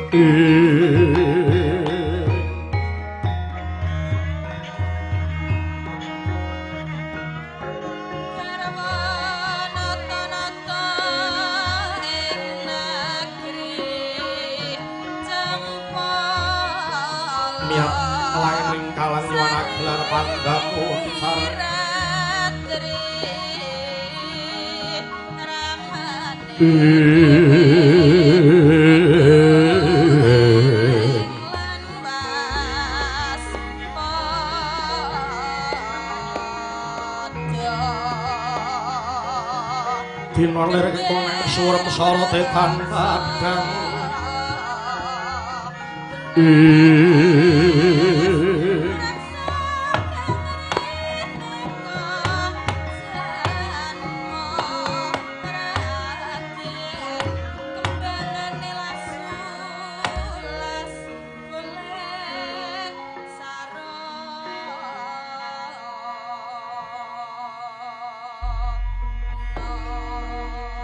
Dina lir kekonang surem sorote tan padang.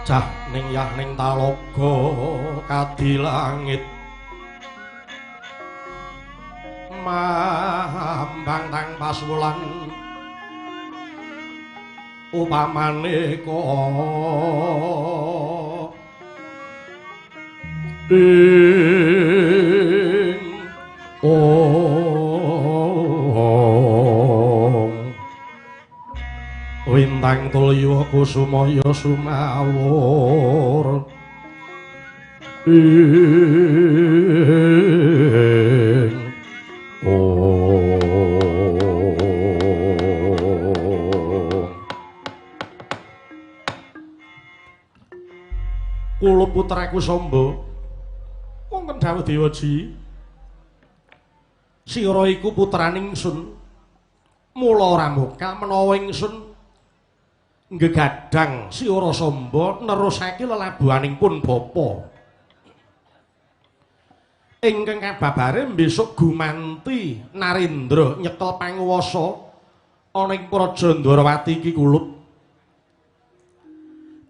Cah ning yah ning talaga kadi langit mambang tang pasulan upamane ing wintang tulya kusumaya sumawur ing kula putraku Samba wonten dawuh Dewaji sira iku putraning ingsun mula ora mokal menawa ingsun nggegadang Siara Samba nerusake lelabuhaning pun bapa. Ingkang kababare besok gumanti Narendra nyekel panguwasa ana ing Praja Ndwarawati iki kulup.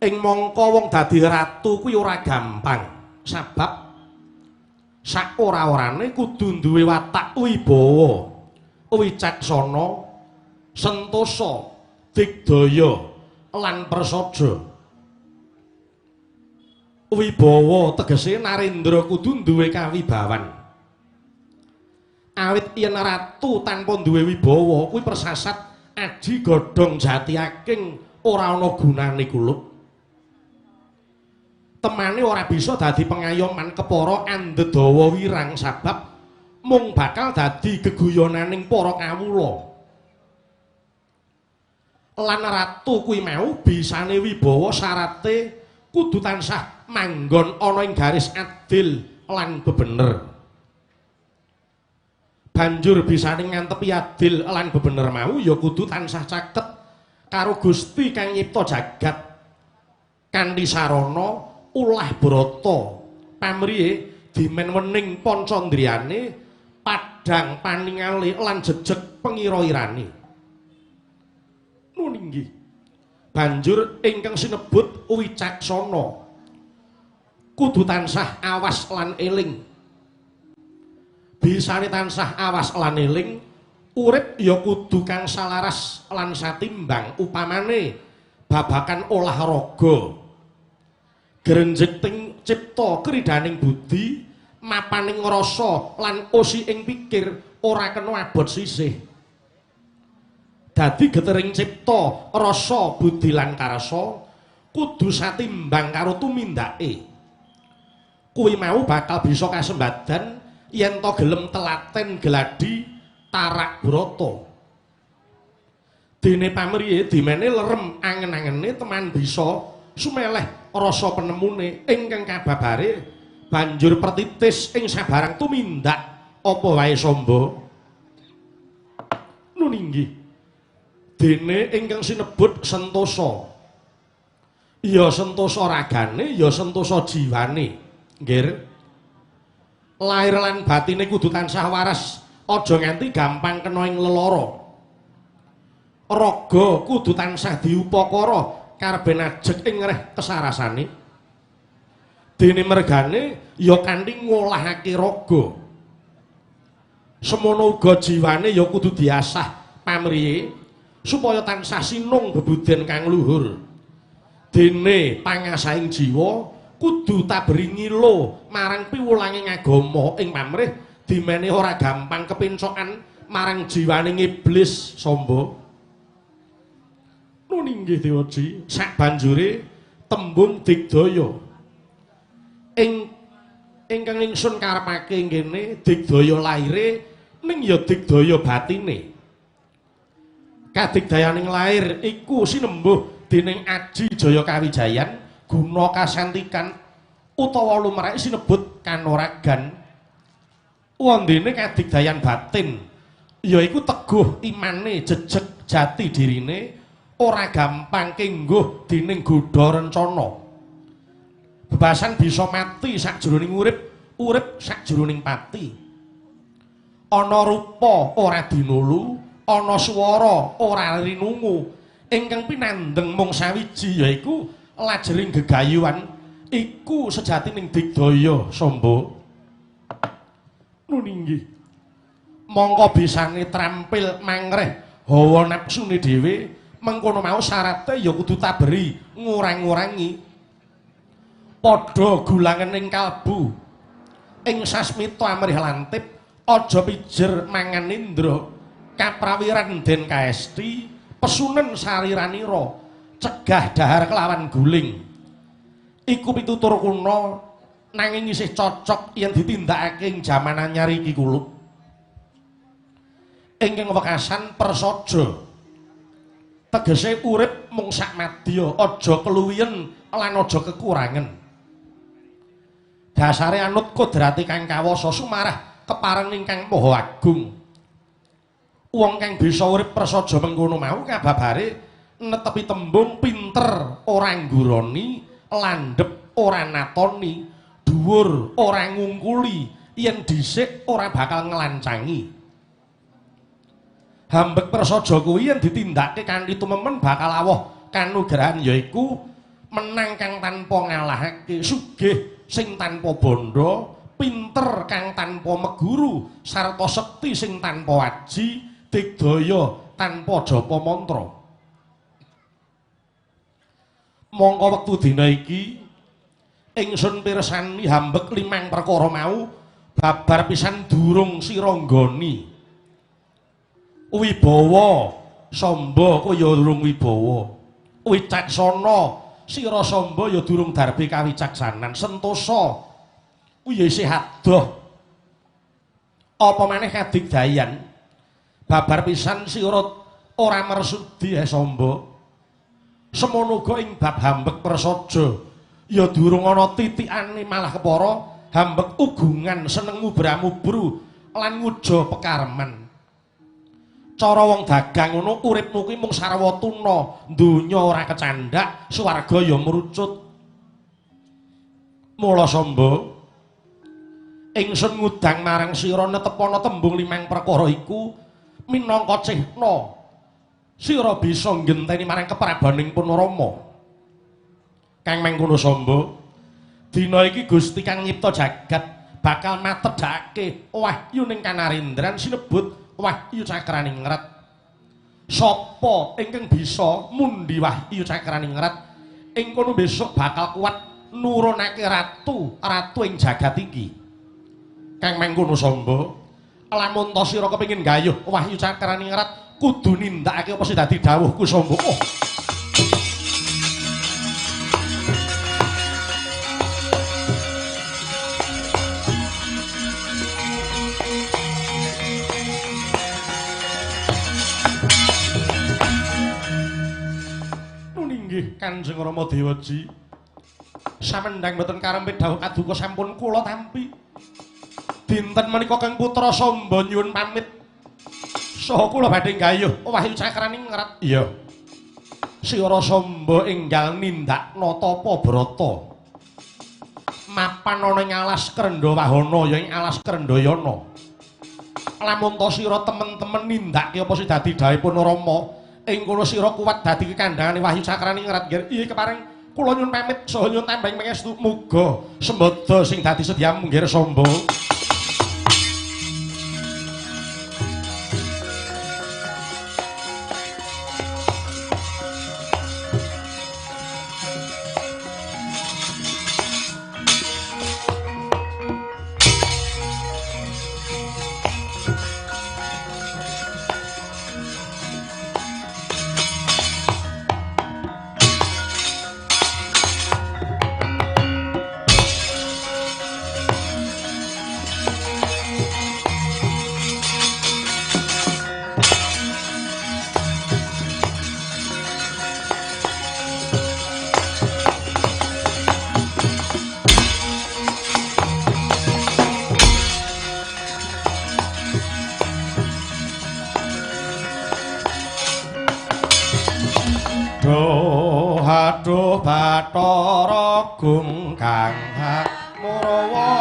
Ing mangka wong dadi ratu kuwi ora gampang, sabab sak ora-orane kudu duwe watak wibawa, wicaksana, sentosa, digdaya lan prasaja. Wibawa tegese Narendra kudu duwe kawibawan. Awit yen ratu tanpa duwe wibawa kuwi persasat aji godhong jati aking ora ana gunane kulup. Temane ora bisa dadi pengayoman kepara andhedawa wirang sabab mung bakal dadi geguyonaning para kawula. Lan ratu kuwi mau bisane wibawa syarate kudu tansah manggon ana ing garis adil lan bebener. Banjur bisane ngantepi adil lan bebener mau ya kudu tansah caket karo Gusti kang nyipta jagat kanthi sarana ulah brata pamrihe dimen wening pancandriyane padhang paningale lan jejeg pengira-irane. Nun inggih. Banjur ingkang sinebut wicaksana kudu tansah awas lan eling. Bisane tansah awas lan eling, urip ya kudu kang salaras lan satimbang upamane babakan olahraga. Grenjeg ting cipta kridaning budi, mapaning rasa lan osi ing pikir ora kena abot sisih. Dadi getering cipta, rasa, budi lan karsa kudu satimbang karo tumindake. Kuwi mau bakal bisa kasembadan yen to gelem telaten gladi tarak brata. Dene pamriye dimene lerem angen-angene teman bisa sumeleh rasa penemune ingkang kababare banjur pertitis ing sabarang tumindak apa wae Samba. Nun inggih. Dene ingkang sinebut sentosa. Ya sentosa ragane, ya sentosa jiwane. Nggih. Lahir lan batine kudu tansah waras, aja nganti gampang kena ing lelara. Raga kudu tansah diupakara karben ajeg ing reh kesarasane. Dene mergane ya kanthi ngolahake raga. Semono uga jiwane ya kudu diasah pamriye supaya tansah sinung bebuden kang luhur. Dene pangasahing jiwa kudu taberi ngilo marang piwulanging agama ing pamrih dimene ora gampang kepencokan marang jiwaning iblis Samba. Nun inggih Dewaji, sabanjure tembung digdaya. Ing ingkang ingsun karepake ngene digdaya laire ning ya digdaya batine. Kadigdayaning lair iku sinembuh dening Aji Jaya Kawijayan guna kasantikan utawa lumrahe sinebut kanoragan. Wondene kadigdayan batin yaiku teguh imane, jejeg jati dirine, ora gampang kengguh dening godha rencana. Bebasan bisa mati sakjroning urip, urip sakjroning pati. Ana rupa ora dinulu, ana swara ora rinungu. Ingkang pinandheng mung sawiji yaiku lajering gegayuhan iku sejatining digdaya Samba. Nun inggih. Mongko bisane trampil mangreh hawa napsune dhewe, mengkono mau syarate ya kudu taberi ngurang-ngurangi. Padha gulangen ing kalbu ing sasmita amrih lantip, aja pijer mangan indra, kaprawiran den kaesti, pesunen sariranira, cegah dahar kelawan guling. Iku pitutur kuna nanging isih cocok yen ditindakake ing jaman anyar iki kulup. Ingkang wekasan prasaja tegese urip mung sak madya, aja keluwihen lan aja kekurangan. Dasare anut kodrate kang kawasa sumarah kepareng ingkang Maha Agung. Wong kang bisa urip prasaja mengkono mau kababare netepi tembung pinter ora ngguroni, landhep ora natoni, dhuwur ora ngungkuli, yen dhisik ora bakal nglancangi. Hambek prasaja kuwi yen ditindakake kanthi tumemen bakal awoh kanugrahan yaiku menang kang tanpa ngalahake, sugih sing tanpa bandha, pinter kang tanpa meguru, sarta sekti sing tanpa aji, digdaya tanpa japa mantra. Mongko wektu dina iki ingsun pirsani hambek limang perkara mau babar pisan durung sira nggoni. Wibawa Samba kaya durung wibawa, wicaksana sira Samba ya durung darbe kawicaksanan, sentosa kuwi ya isih adoh. Apa maneh kadigdayan babar pisan sira ora mersudi Samba. Semono uga ing bab hambek prasaja ya durung ana titikane, malah kepara hambek ugungan seneng mubra-mubru lan nguja pekareman. Cara wong dagang ngono uripmu kuwi mung sarwa tuna, donya ora kecandhak, swarga ya merucut. Mula Samba, ingsun ngudang marang sira netepana tembung limang perkara iku minangka cehna sira bisa nggenteni marang keprabaning Punarama. Kang mangkono Samba, dina iki Gusti kang nyipta jagat bakal matedhake wahyu ning kanarendran sinebut Wahyu Cakraningrat. Sapa ingkang bisa mundi Wahyu Cakraningrat ing kono besok bakal kuat nurunake ratu, ratu ing jagat iki. Kang mangkono Samba, lamun ta sira kepengin gayuh Wahyu Cakraningrat kudu nindakake apa sing dadi dawuhku Samba. Oh. Kanjeng Rama Dewaji, samendhang boten karempit dawuh kaduka sampun kula tampi. Dinten menika Kang Putra Samba nyuwun pamit. Saha kula badhe nggayuh Wahyu Cakraningrat. Iya. Sira Samba enggal nindakna tapa brata. Mapan ana ing alas Krendhawahana ya ing alas Krendhayana. Lamun ta sira temen-temen nindakake apa sing dadi dawuhipun Rama, ing kono sira kuat dadi kekandhangane Wahyu Cakraningrat. Nggih kepareng Kula nyuwun pamit saha nyuwun tambahing pangestu muga sembada sing dadi sedyamu nggih Samba. Aduh Bathara Gung kang murawa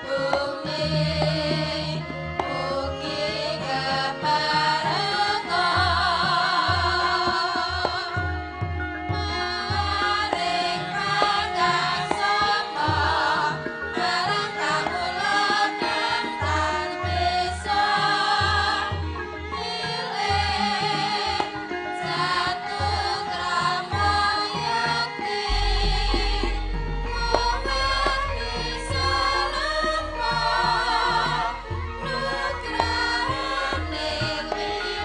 bumi ugi keparenga maring pangaksama marang kawula kang tan bisa milih satu krama yakti kuwat bisa lemah nugrahane witi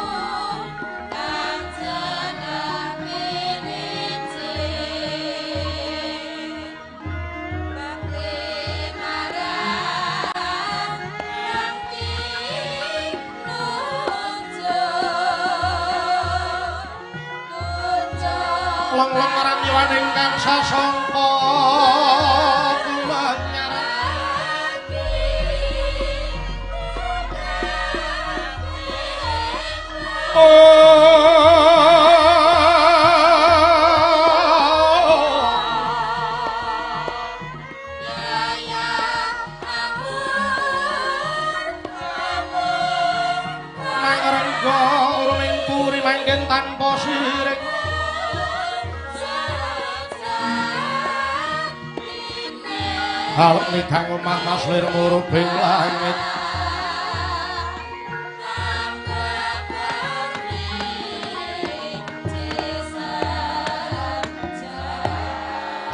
yen kang jeneng piniji bakti marang pinunjuk Long-long ramyawan ingkang sasangka kumenyaran Mangrengga uruming puri manggen tanpa siring Haluk nikang omah mas lir murubing langit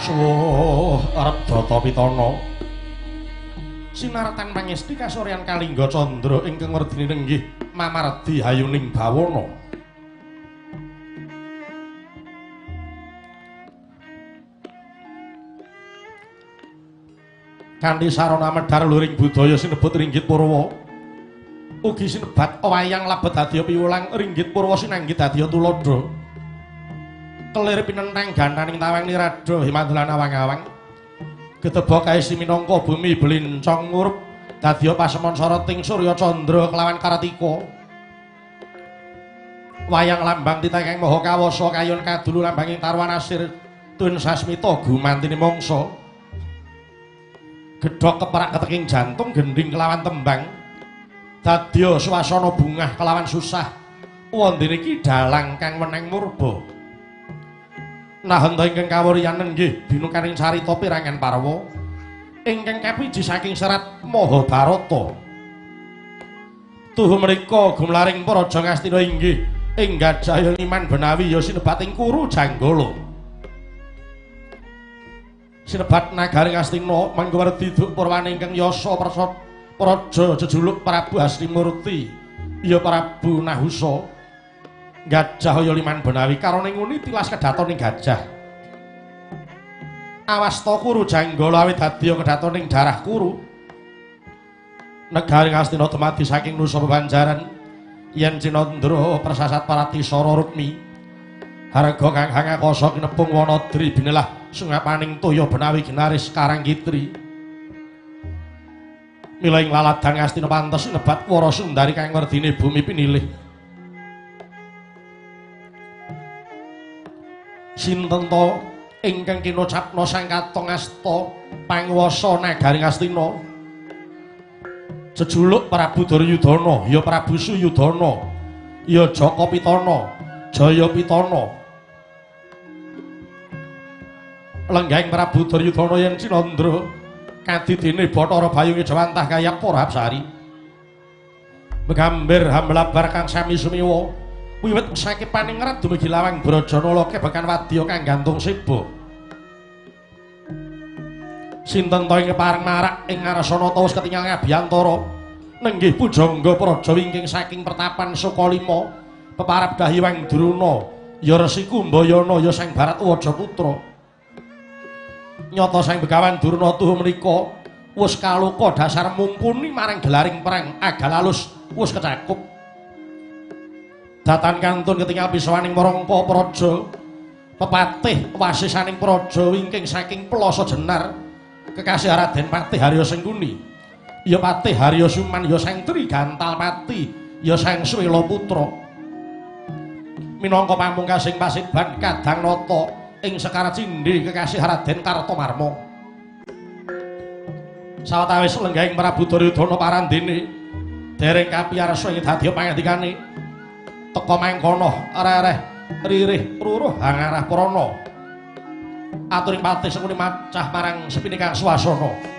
Suwuh arep data pitana Sinartan pangesti kasuryan kalingga candra ingkang werdine nenggih mamardi hayuning bawana. Kanthi sarana medhar luring budaya sinebut ringgit purwa. Ugi sinebat wayang labet dadiya piwulang ringgit purwa sinanggit dadiya tuladha. Kelir pinenthang gantaning tawang nirada himandulan awang-awang. Gedebok kaisi minangka bumi blincong ngurup dadiya pasemon soroting surya candra kelawan kartika. Wayang lambang titah kang maha kawasa kayun kadulu lambanging tarwan asir tun sasmita gumantine mangsa. Gedhok keperak keteking jantung gendhing kelawan tembang dadya swasana bungah kelawan susah wondene iki dalang kang weneng murba. Nahanta ingkang kawuryan nenggih binukaning carita pirangan parwa ingkang kapiji saking serat Mahabharata. Tuhu menika gumlaring Praja Ngastina inggih ing Gajah Liman Benawi ya sinebat ing Kuru Janggala. Sinebat nagari Ngastina mangkuwerdi duk purwane ingkang yasa praja jejuluk Prabu Hastimurti ya Prabu Nahusa. Gajah Liman Benawi karone nguni tilas kedaton ing gajah. Awasta Kuru Janggala awit dadi kedaton ing darah Kuru. Negari Ngastina dumadi saking nusa pebanjaran yen Cinandra persasat Paratisara Rukmi. Harga kang hangakasa kinepung Wanadri binelah sungapaning toya Benawi ginaris Karangkitri. Mila ing laladan Ngastina pantes nebat Wara Sundari kang werdine bumi pinilih. Sinten ta ingkang kinocapna sang katong asta panguwasa nagari Ngastina? Jejuluk Prabu Duryudana, ya Prabu Suyudana, ya Jaka Pitana, Jaya Pitana. Lenggahing Prabu Duryudana yen cinandra kadidene Bathara Bayu ngejawantah kaya para apsari. Megambir hamlabar kang sami sumiwa wiwit saking paningrat dumugi lawang Brajanala kebekan wadya kang gantung seba. Sinten ta ing kepareng marak ing ngarsana ta wis ketingal ngabiyantara nenggih pujangga praja wingking saking pertapan Sukalima peparab Dahyang Druna ya Resi Kumbayana ya Sang Baratwaja putra. Nyata Sang Begawan Durna tuhu menika wis kaloka dasar mumpuni marang gelaring perang agal alus wis kecakup. Datan kantun ketingal pisawaning marangpa praja pepatih wasisaning praja wingking saking Plasa Jenar kekasih Raden Patih Haryo Sengkuni, ya Patih Haryo Suman, ya Sang Trigantalpati, ya Sang Swela Putra. Minangka pamungkasing pasiban Kadang Nata ing Sekar Cindhe kekasih Raden Kartomarma. Sawetawis lenggahing Prabu Duryudana parandene dereng kapiyarsa ing dadi pangandikane teka mangkono rereh ririh ruruh hangarah prana. Aturing Patih Sengkuni macah marang sepine kang swasana.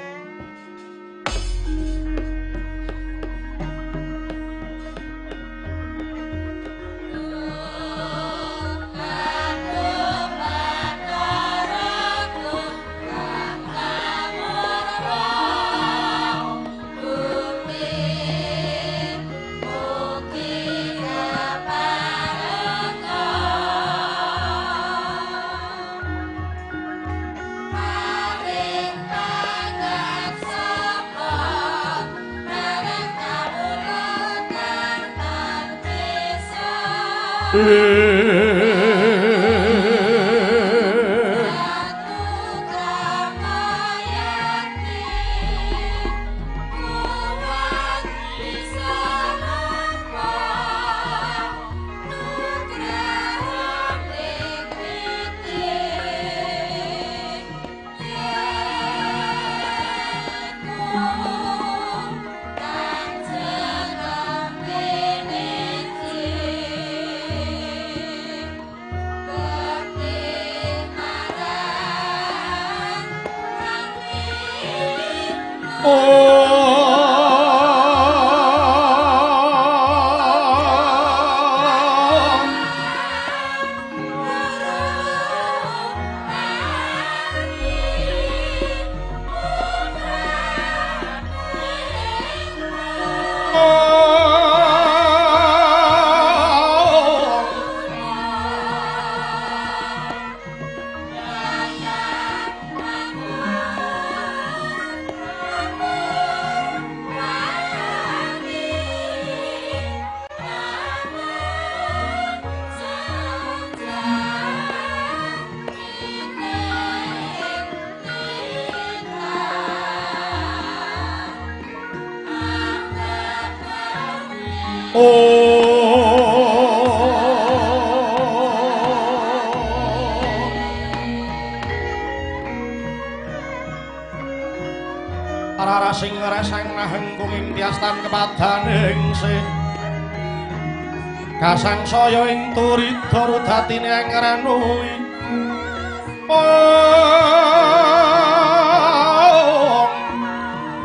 Kasangsaya ing turida rudatine angranui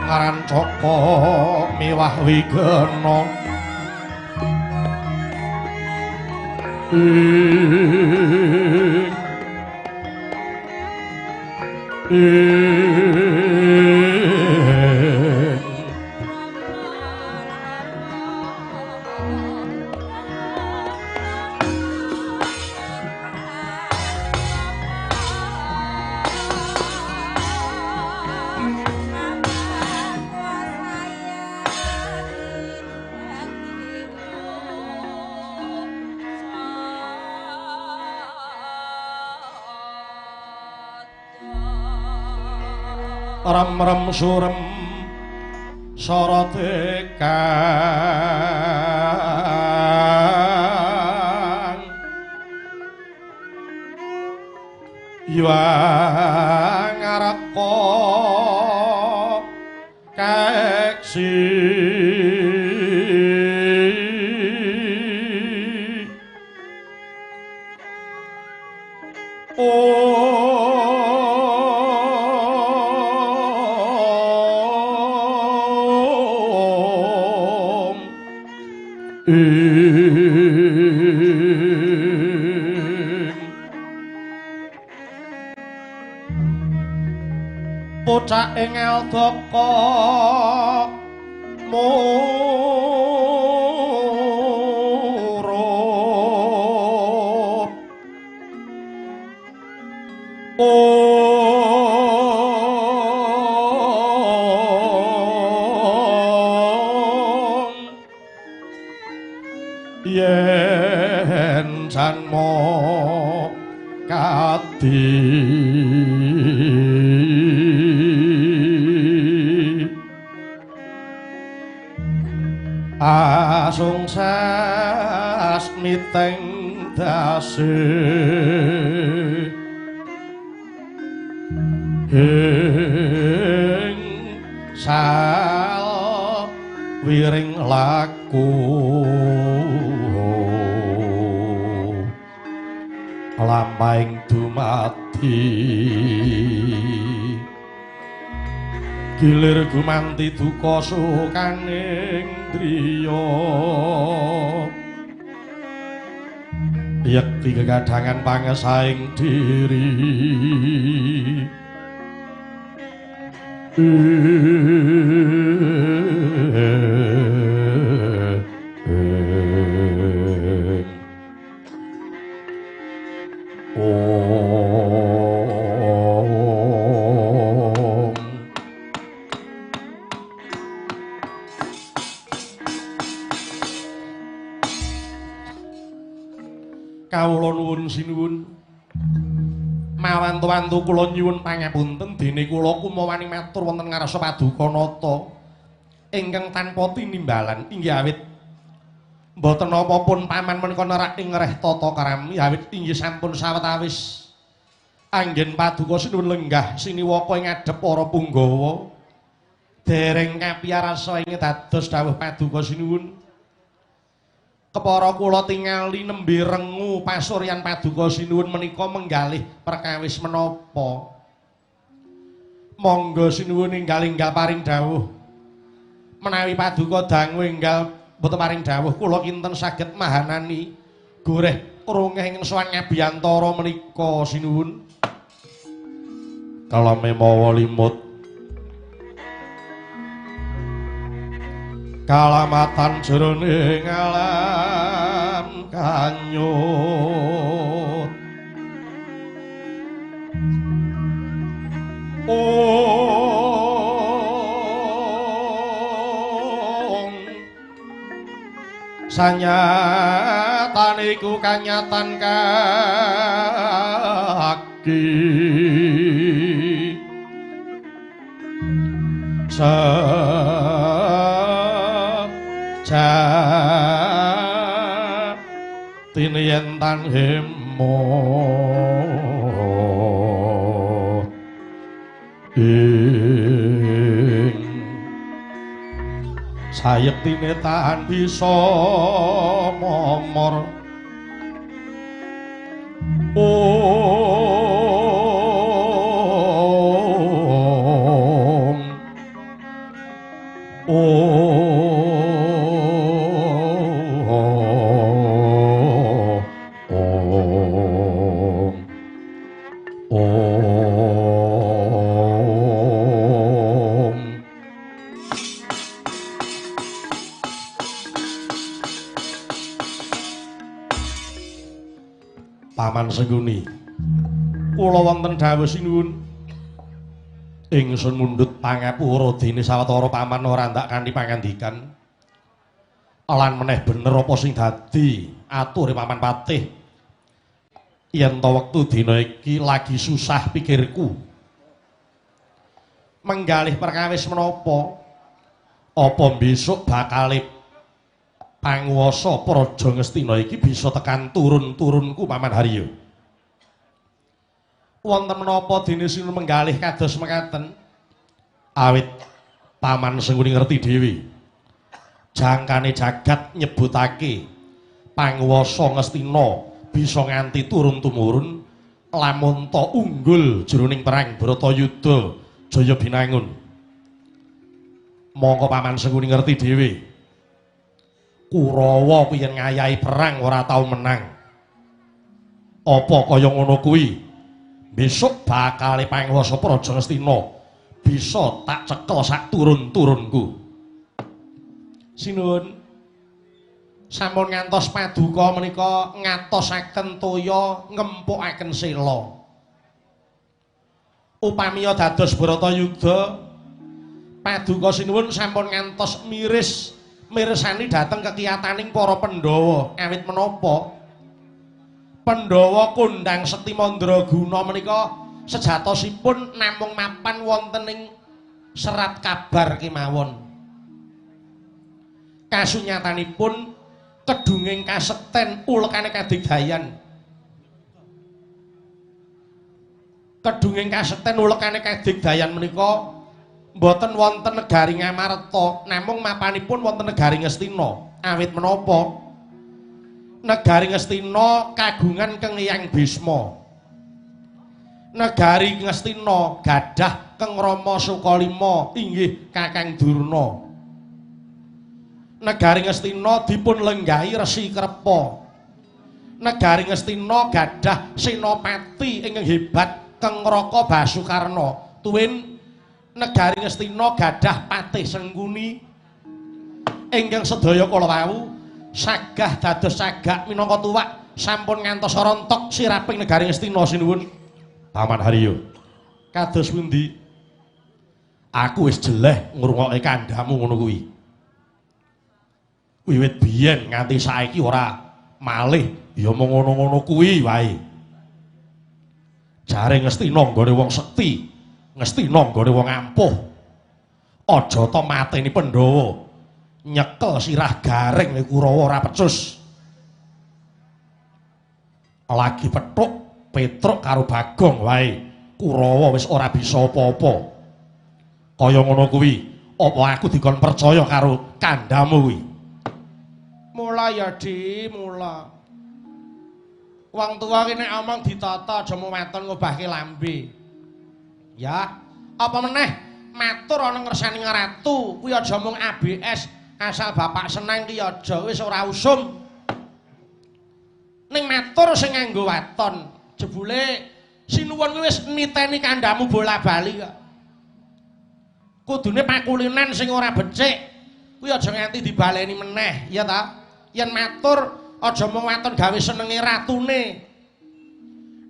ngarancaka miwah wigena Rem-rem surem sorote kang Iwang ngaraka keksi. Ing bocah ing eldaka murub. Om yen janma kadi asung sasmiteng dase ing sal wiring laku lampahing dumadi gilir gumanti duka sukaning driya yekti kekadangan pangesaing diri. Om kawula nuwun sinuwun mawantu-wantu kula nyuwun pangapunten dene kula kumawani matur wonten ngarsa paduka nata ingkang tanpa tinimbalan inggih awit mboten napa-pun paman menika nerak ing reh tata krami awit inggih sampun sawetawis anggen paduka sinuwun lenggah siniwaka ing ngadhep para punggawa dereng kapiyarasa ing dados dawuh paduka sinuwun. Kepara kula tingali nembe rengu pasuryan paduka sinuwun menika menggalih perkawis menapa. Monggo sinuwun enggal-enggal paring dawuh. Menawi paduka dangu enggal mboten paring dawuh kula kinten saged mahanani goreh krungeh ing sowan ngabiyantara menika sinuwun. Kalame mawa limut kalamatan jroning alam kanyut. Ong sanyatane iku kanyatan kaki jatine yen tan hemo ing sayektine tahan bisa momor. Om Om Om. Paman Sengkuni, kula wonten dawuh sinuwun. Ingsun mundhut pangapura dene sawetara paman ora ndak kanthi pangandikan. Lan meneh bener apa sing dadi ature paman patih. Yen ta wektu dina iki lagi susah pikirku. Menggalih perkawis menapa? Apa besok bakale panguwasa Praja Ngastina iki bisa tekan turun-turunku Paman Haryo? Wonten menapa dene sinuwun menggalih kados mekaten? Awit Paman Sengkuni ngerti dhewe. Jangkane jagat nyebutake panguwasa Ngastina bisa nganti turun tumurun lamun ta unggul jroning perang Bratayuda Jaya Binangun. Mongko Paman Sengkuni ngerti dhewe. Kurawa kuwi yen ngayahi perang ora tau menang. Apa kaya ngono kuwi? Besok bakale panguwasa Praja Ngastina bisa tak cekel sak turun-turunku. Sinuwun. Sampun ngantos paduka menika ngatosaken toya ngempukaken sela. Upamiya dados Bharatayuda, paduka sinuwun sampun ngantos miris mirsani dhateng kekiyataning para Pandhawa. Awit menapa? Pandhawa kondhang sekti mandraguna menika sejatosipun namung mapan wonten ing serat kabar kemawon. Kasunyatanipun kedunging kasekten ulekane kadigdayan. Kedunging kasekten ulekane kadigdayan menika mboten wonten negari Ngamarta, namung mapanipun wonten negari Ngastina. Awit menapa? Negari Ngastina kagungan Kang Hyang Bisma. Negari Ngastina gadah Kang Rama Sukalima inggih Kakang Durna. Negari Ngastina dipun lenggahi Resi Krepa. Negari Ngastina gadah senopati ingkang hebat Kang Raka Basukarna. Tuwin negari Ngastina gadah Patih Sengkuni ingkang sedaya kala wau sagah dados cagak minangka tuwak sampun ngantos rontok siraping negari Ngastina. Sinuwun Paman Haryo. Kados pundi? Aku wis jeleh ngrungokke kandhamu ngono kuwi. Wiwit biyen nganti saiki ora malih ya mung ngono-ngono kuwi wae. Jare Ngastina nggone wong sekti, Ngastina nggone wong ampuh. Aja to mateni Pandhawa, nyekel sirah garing Kurawa ora pecus. Lagi petuk Petruk karo Bagong wae, Kurawa wis ora bisa apa-apa. Kaya ngono kuwi, apa aku dikon percaya karo kandhamu kuwi? Mula ya, Di, mula. Wong tuwa ki nek omong ditata aja mung waton ngobahke lambe. Ya, apa meneh matur ana ngersani ratu, kuwi aja mung ABS, asal bapak seneng ki aja wis ora usum. Ning matur sing nganggo waton, jebule sinuwun kuwi wis niteni kandhamu bola-bali kok. Kudune pakulinan sing ora becik kuwi aja nganti dibaleni meneh, ya ta? Yen matur aja mung waton gawe senenge ratune.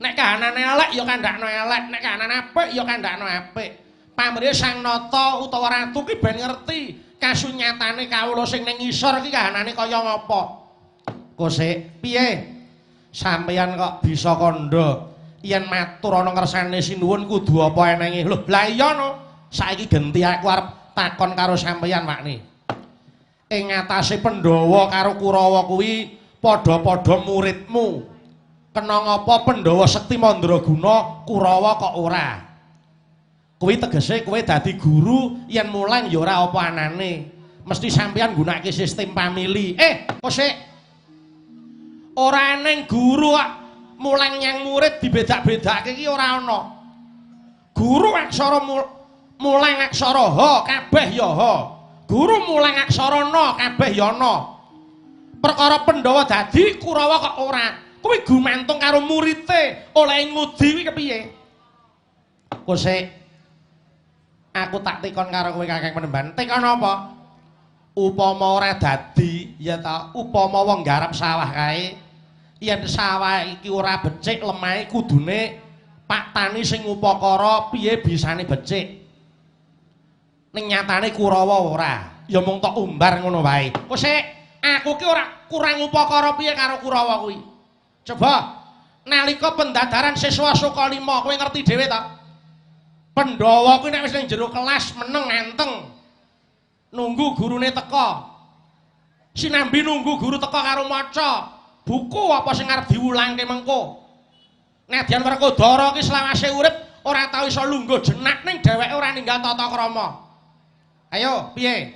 Nek kahanane elek ya kandhakno elek, nek kahanane apik ya kandhakno apik. Pamrih Sang Nata utawa ratu ki ben ngerti kasunyatane kawula sing ning ngisor ki kahanane kaya ngapa. Kosek piye? Sampeyan kok bisa kandha yen matur ana ngersane sinuwun kudu apa enenge. Lho, lah iya no. Saiki genti aku arep takon karo sampeyan wakne. Ing ngatasé Pandhawa karo Kurawa kuwi padha-padha muridmu. Kena ngapa Pandhawa sekti mandraguna, Kurawa kok ora? Kuwi tegese kowe dadi guru yen mulang ya ora apa anane. Mesti sampeyan nggunakake sistem pamili. Kok sik? Ora eneng guru kok mulang nyang murid dibedak-bedake iki ora ana. Guru aksara mulang aksara ha kabeh ya ha. Guru mulang aksara na kabeh ya na. Perkara Pandhawa dadi Kurawa kok ora. Kuwi gumantung karo murite, oleh ngudi kuwi kepiye? Kosek aku tak tekon karo kowe Kakang Penemban. Tekon apa? Upama ora dadi, ya ta, upama wong garap sawah kae, yen sawah iki ora becik lemahe kudune Pak Tani sing upakara piye bisane becik. Ning nyatane Kurawa ora, ya mung tok umbar ngono wae. Kosek aku ki ora kurang upakara piye karo Kurawa kuwi. Coba nalika pendadaran siswa Sukalima kowe ngerti dhewe ta? Pandhawa kuwi nek wis ning jero kelas meneng anteng. Nunggu gurune teka. Sinambi nunggu guru teka karo maca buku apa sing arep diwulangke mengko. Nadyan Werkudara ki selawase urip ora tau iso lungguh jenak ning dheweke ora ninggal tata krama. Ayo, piye?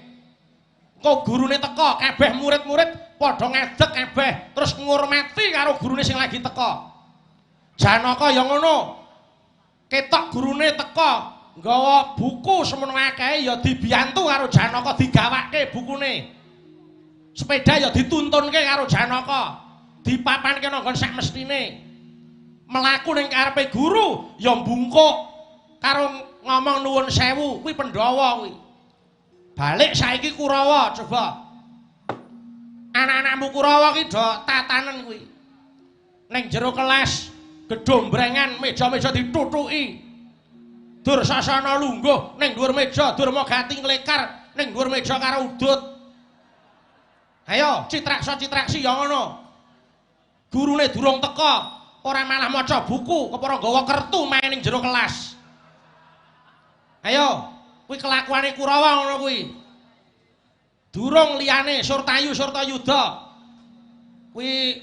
Engko gurune teka, kabeh murid-murid padha ngadeg kabeh terus ngurmati karo gurune sing lagi teka. Janaka ya ngono. Ketok gurune teka nggawa buku semono akeh ya dibiyantu karo Janaka digawake bukune. Sepeda ya dituntunke karo Janaka. Dipapanke nang nggon sak mestine. Mlaku ning karepe guru ya mbungkuk karo ngomong nuwun sewu, kuwi Pandhawa kuwi. Balik saiki Kurawa coba. Anak-anakmu Kurawa ki do tatanen kuwi. Ning jero kelas gedombrengan meja-meja ditutuki. Dursasana lungguh ning dhuwur meja, Durmagati nglekar ning dhuwur meja karo udut. Ayo citraksa-citraksi ya ngono. Gurune durung teka, ora malah maca buku, kepara nggawa kertu main ning jero kelas. Ayo, kuwi kelakuane Kurawa ngono kuwi. Durung liyane Surtayu Surtayuda. Kuwi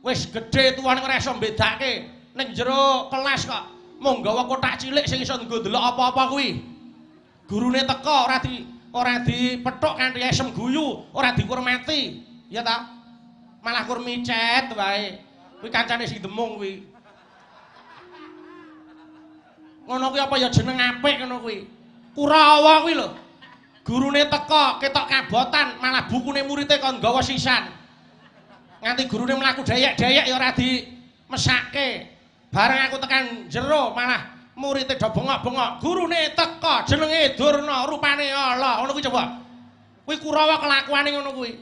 wis gedhe tuwane ora iso mbedake ning jero kelas kok mung nggawa kothak cilik sing iso nggo ndelok apa-apa kuwi. Gurune teka ora dipethuk kanthi esem guyu, ora dikurmati, ya ta? Malah kur micet wae. Kuwi kancane sing demung kuwi. Ngono kuwi apa ya jeneng apik ngono kuwi. Kurawa kuwi lho. Gurune teka ketok kabotan, malah bukune murite kon nggawa sisan. Nganti gurune mlaku deyek-deyek ya ora dimesake. Bareng aku tekan jero malah murite do bengok-bengok. Gurune teka jenenge Durna, rupane ala. Ngono kuwi coba. Kuwi Kurawa kelakuane ngono kuwi.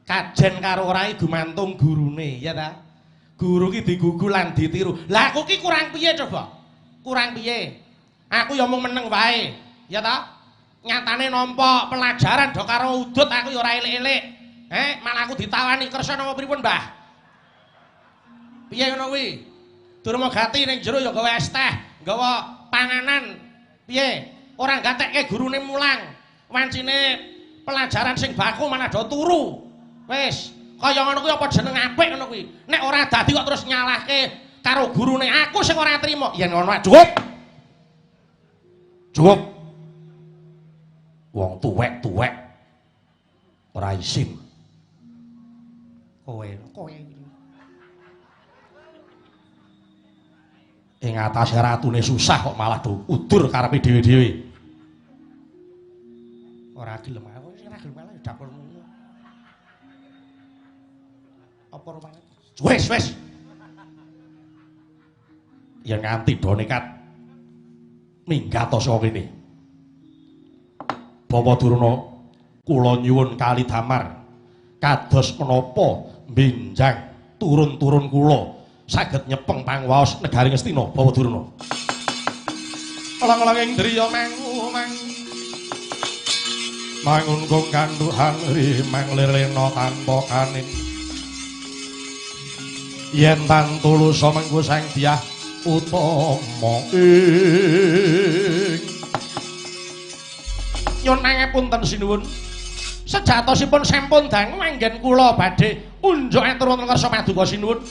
Kajen karo ora iki gumantung gurune, ya ta? Guru ki digugu lan ditiru. Lah aku ki kurang piye coba? Kurang piye? Aku ya mung meneng wae, ya ta? Nyatane nampa pelajaran do karo udut aku ya ora elek-elek. Malah aku ditawani kersa napa pripun, Mbah? Piye ngono kuwi? Durmagati ning jero ya gawa es teh, gawa panganan. Piye? Ora gatekke gurune mulang. Wancine pelajaran sing baku malah do turu. Wis, kaya ngono kuwi apa jeneng apik ngono kuwi. Nek ora dadi kok terus nyalahke karo gurune, aku sing ora trima. Yen ngono cukup. Cukup. Wong tuwek-tuwek ora isin. Kowe ing atase ratune susah kok malah do udur karepe dhewe-dhewe. Ora gelem aku sing ora gelem malah dapurmu. Apa rupane? Wis, wis. Ya nganti do nekat minggat saka kene. Bapak Durna, kula nyuwun kali damar kados menapa benjang turun-turun kula saged nyepeng pangwaos negari Ngastina, Bapak Durna. Elang-elang ing driya mangu-mangu. Mangun kong kanduhan rimang lirlena tanpa kanin. Yen tan tulusa mengku sang dyah utama ing nyuwun pangapunten sinuwun. Sejatosipun sampun dangu anggen kula badhe unjuk atur wonten ngarsa paduka sinuwun.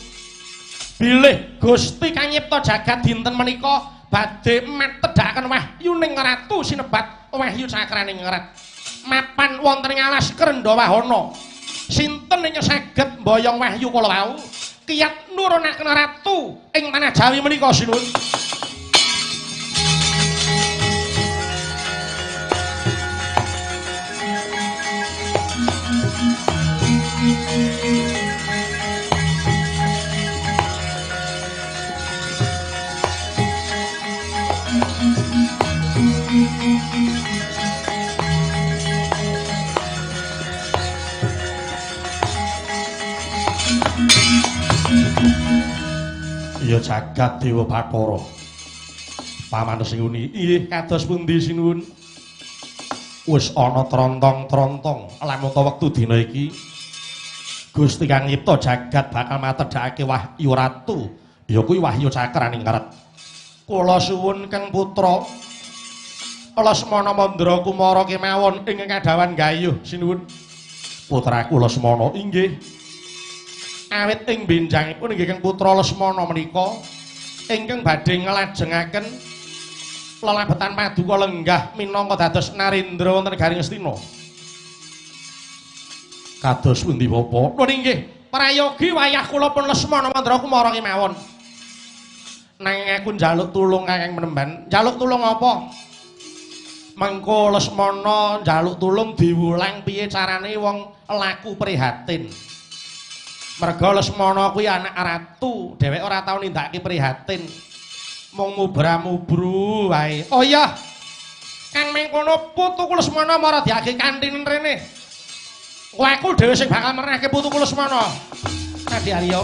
Bilih Gusti kang nyipta jagat dinten menika badhe matedhakaken wahyuning ratu sinebat wahyu cakraning ngerat. Mapan wonten ing alas Krendhawahana. Sinten ingkang saged mboyong wahyu kala wau? Kiyat nurunaken ratu ing tanah Jawi menika sinuwun. Ya jagat Dewa Bathara. Paman Singuni, inggih kados pundi sinuwun? Wis ana trontong-trontong lamun ta wektu dina iki Gusti kang nyipta jagat bakal matedhakake wahyu ratu. Ya kuwi wahyu cakraning keret. Kula suwun Kang Putra Lesmana Mandra Kumara kemawon ingkang kadhawan gayuh sinuwun. Putraku Lesmana inggih. Awit ing benjangipun inggih Kang Putra Lesmana menika ingkang badhe nglajengaken lelabetan paduka lenggah minangka dados narendra wonten negari Ngastina. Kados pundi Bapak? Nuwun inggih, prayogi wayah kula pun Lesmana Mandra Kumara kemawon. Nanging aku njaluk tulung Kakang Penemban. Njaluk tulung apa? Mengko Lesmana njaluk tulung diwulang piye carane wong laku prihatin. Merga Lesmana kuwi anak ratu, dheweke ora tau nindakake prihatin. Mung mubra-mubru wae. Oh iya. Kang mengkono putuku Lesmana mara diage kantinen rene. Kowe aku dhewe sing bakal merenahke putuku Lesmana. Adi Arya.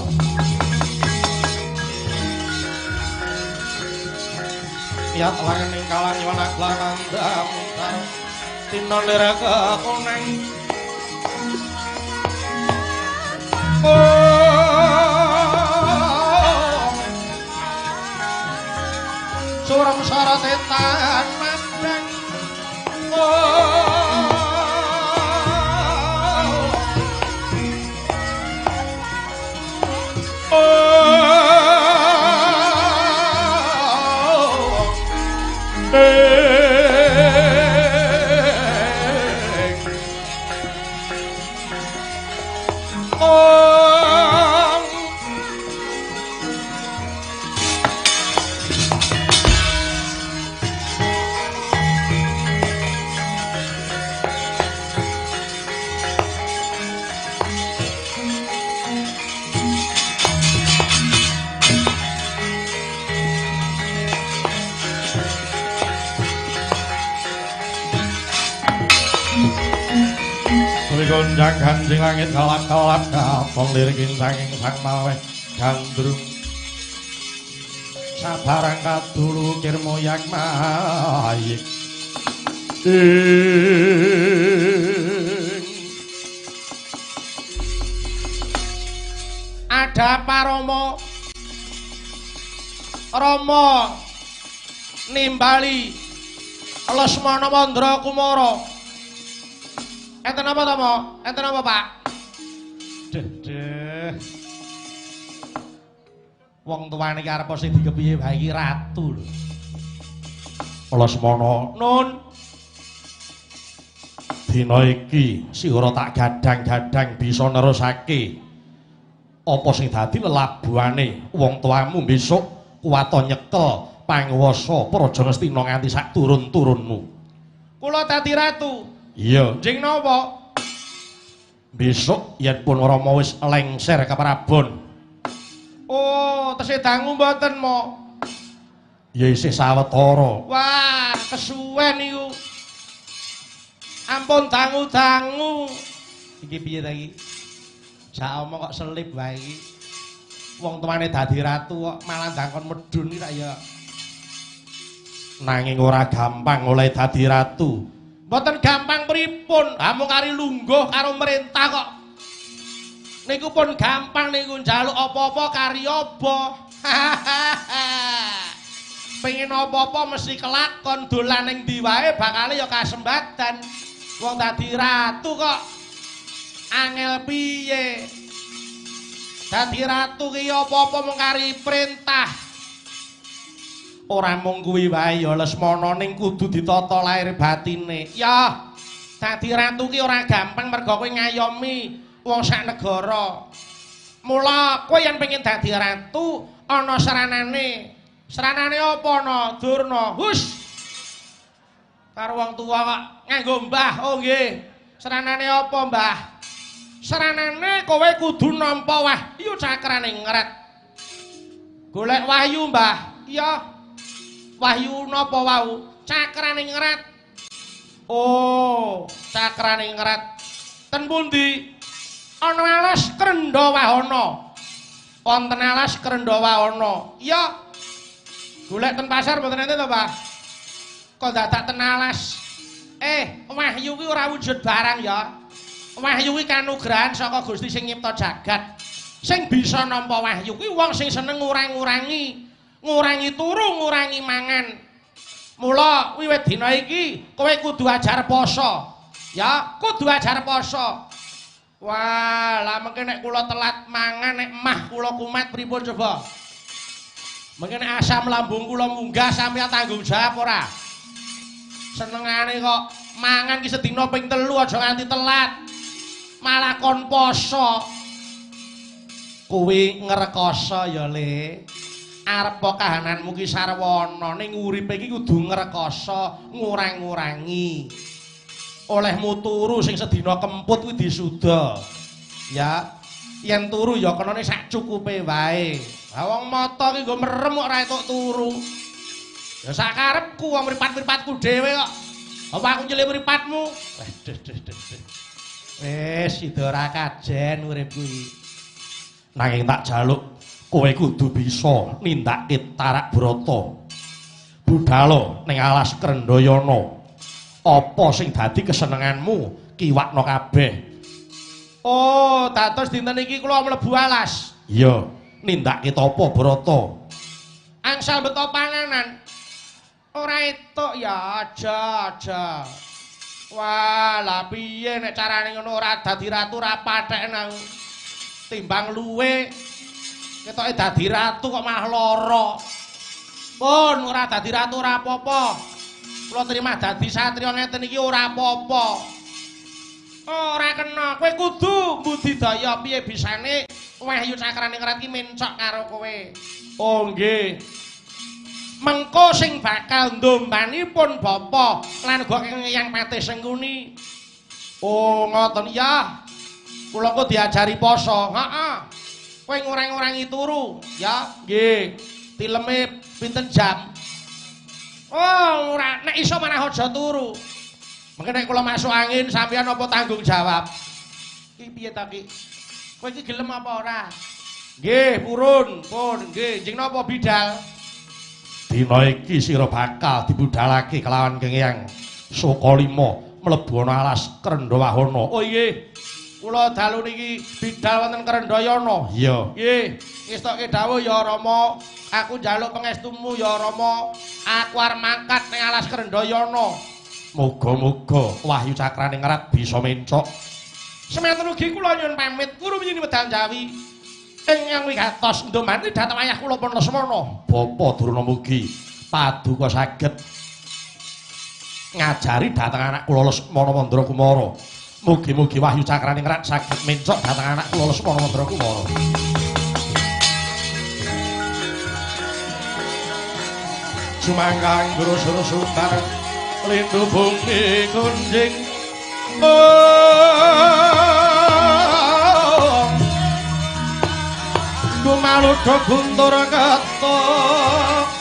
Ya langen ing kalang yowana klamandam tina liraka koneng. Suram syarat tan madang. Gonjang ganjing langit kalap-kalap kapong lirik saking sang malweh gandrung sabarang kadulu kirmoyak mayik ada apa Romo? Romo nimbali Lesmana Mandra Kumara. Enten apa to, Mo? Enten apa, Pak? Deh, deh. Wong tuane iki arep sing dikepiye wae iki ratu lho. Lesmana, nun. Dina iki sihara tak gadang-gadang bisa nerusake apa sing dadi lelabuhane wong tuamu besok kuwata nyekel panguwasa Praja Ngastina nganti sak turun-turunmu. Kula dadi ratu. Iya, jeng napa? Besok yen pun Rama wis lengser ke Prabon. Oh, tesih dangu mboten, Mo? Ya isih sawetara. Wah, kesuwen niku. Ampun dangu-dangu. Iki piye ta iki? Jak omong kok selip wae iki. Wong tuane dadi ratu kok malah ndangkon medhun iki tak ya. Nanging ora gampang oleh dadi ratu. Mboten gampang pripun? Ha mung kari lungguh karo merintah kok. Niku pun gampang niku njaluk apa-apa kari apa. Pengen apa-apa mesti kelakon, dolan ning ndi wae bakale ya kasembadan. Wong dadi ratu kok angel piye? Dadi ratu ki apa-apa mung kari perintah. Ora mung kuwi wae ya Lesmana, ning kudu ditata lahir batine. Ya, dadi ratu ki ora gampang mergo kowe ngayomi wong sak negara. Mula kowe yen pengen dadi ratu ana saranane. Saranane apa ana? Durna. Hus. Karo wong tuwa kok nganggo mbah. Oh nggih. Saranane apa, Mbah? Saranane kowe kudu nampa wahyu cakrane ngret. Golek wahyu, Mbah. Iya. Wahyu napa wau? Cakrane ngret. Oh, cakrane ngret. Ten pundi? Ana alas Krendawahana. Wonten alas Krendawahana. Iya. Golek ten pasar mboten enten to, Pak? Kok dadak ten alas? Wahyu kuwi ora wujud barang ya. Wahyu kuwi kanugrahan saka Gusti sing nyipta jagat. Sing bisa nampa wahyu kuwi wong sing seneng ngurang-ngurangi. Ngurangi turu, ngurangi mangan. Mula wiwit dina iki kowe kudu ajar poso. Ya, kudu ajar poso. Wah, lah mengke nek kula telat mangan nek mah kula kumat pripun coba? Mengke nek asam lambung kula munggah sampeyan tanggung jawab ora? Senengane kok mangan ki sedina ping 3 aja nganti telat. Malah kon poso. Kuwi ngrekoso ya, Le. Arep kahananmu ki sarwana ning uripe iki kudu ngrekoso, ngurang-ngurangi. Olehmu turu sing sedina kemput kuwi disuda. Ya, yen turu ya kenane sak cukupe wae. Lah wong mata ki nggo merem kok ora entuk turu. Ya sak karepku wong mripat-mripatku dhewe kok. Apa aku nyelip mripatmu? Waduh, duh, duh, duh. Wis sida ora kajen urip kuwi. Nanging tak jaluk kowe kudu bisa nindakake tarak brata. Budhalo ning alas Krendhayana. Apa sing dadi kesenenganmu kiwakna kabeh. Oh, dados dinten iki kula mlebu alas. Iya, nindakake tapa brata. Angsal beto panganan. Ora etuk ya, aja, aja. Wah, lah piye nek carane ngono ora dadi ratu ora patheken aku. Timbang luwe ketoke dadi ratu kok malah lara. Pun ora dadi ratu ora apa-apa. Kula terima dadi satriya ngeten iki ora apa-apa. Ora kena, kowe kudu budidaya piye bisane Wahyu Cakraningrat ki mencok karo kowe. Oh nggih. Mengko sing bakal ndombanipun bapa lan uga Eyang Patih Sengkuni. Oh ngoten ya. Kula kok diajari poso. Heeh. Kowe ngurang-ngurangi turu, ya. Nggih. Tileme pinten jam? Oh, ora nek iso malah aja turu. Mengke nek kula masuk angin sampeyan apa tanggung jawab? Ki piye ta ki? Kowe iki gelem apa ora? Nggih, purun, pun nggih. Njing napa bidal? Dina iki sira bakal dibudalake kelawan Eyang Sukalima mlebu ana alas Krendhawahana. Oh nggih. Kula dalu niki bidal wonten Krendhayana. Iya. Nggih. Ngestoke dawuh ya Rama, aku njaluk pangestumu ya Rama. Aku arep mangkat ning alas Krendhayana. Muga-muga Wahyu Cakraningrat bisa mencok. Semanten ugi kula nyuwun pamit guru nyini medal Jawi. Ingkang wigatos ndomani dhateng ayah kula pun Lesmana. Bapa Durna mugi paduka saged ngajari dhateng anak kula Lesmana Mandra Kumara. Mugi-mugi Wahyu Cakraningrat saged mencok dhateng anak kula Lesmana Mandra Kumara. Sumanggang guru sumbar lindu bumi kunjing. Gumaludha guntur ketok.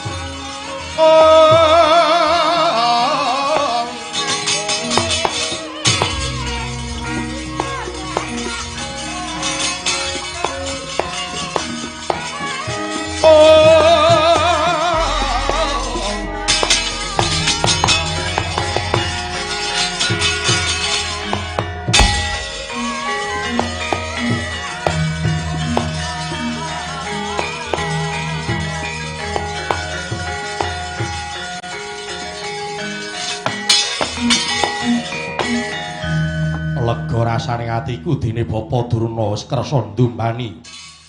Lega rasane atiku dene Bapa Durna wis kersa ndumbani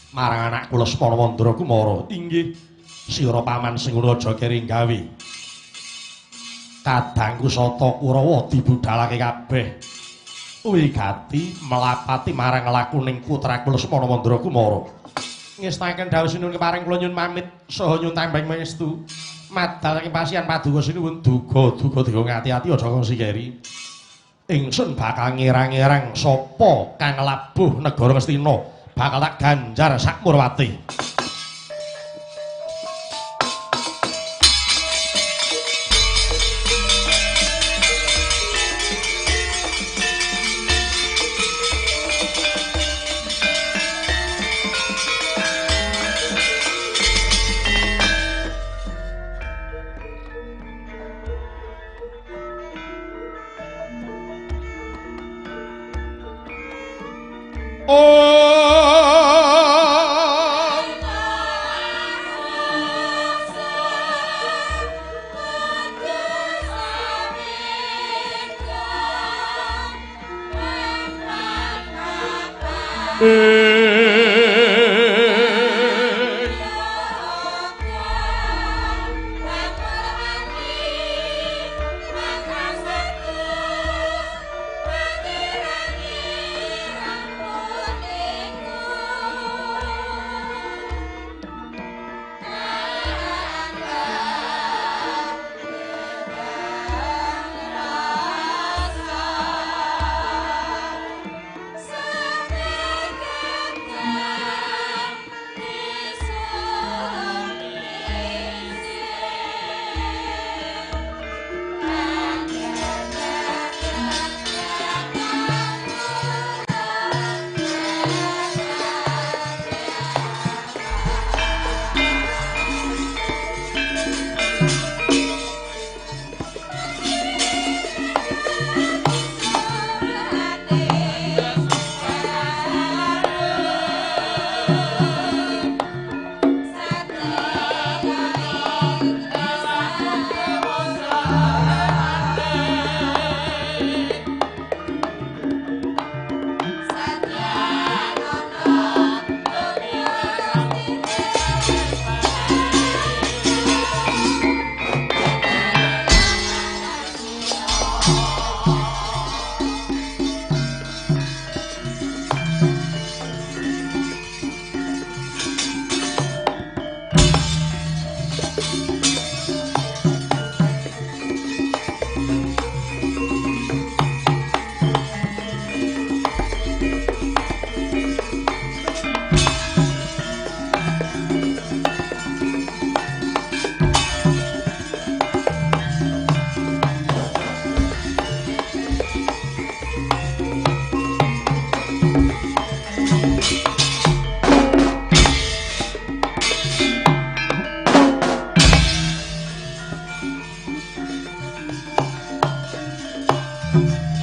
marang anakku Lesmana Mandra Kumara. Inggih, sira paman sing ngono aja keri gawe. Kadangku Sata Kurawa dibudalake kabeh. Wigati melapati marang lakuning putraku Lesmana Mandra Kumara. Ngestaken dawuh sinuwun kepareng kula nyuwun pamit saha nyuwun tambang pangestu. Madal saking pasian paduka sinuwun duga-duga digo ngati-ati aja kongsi keri. Ingsun bakal ngirang-ngirang sapa kang labuh negara Ngastina bakal tak ganjar sak murwati. Thank you.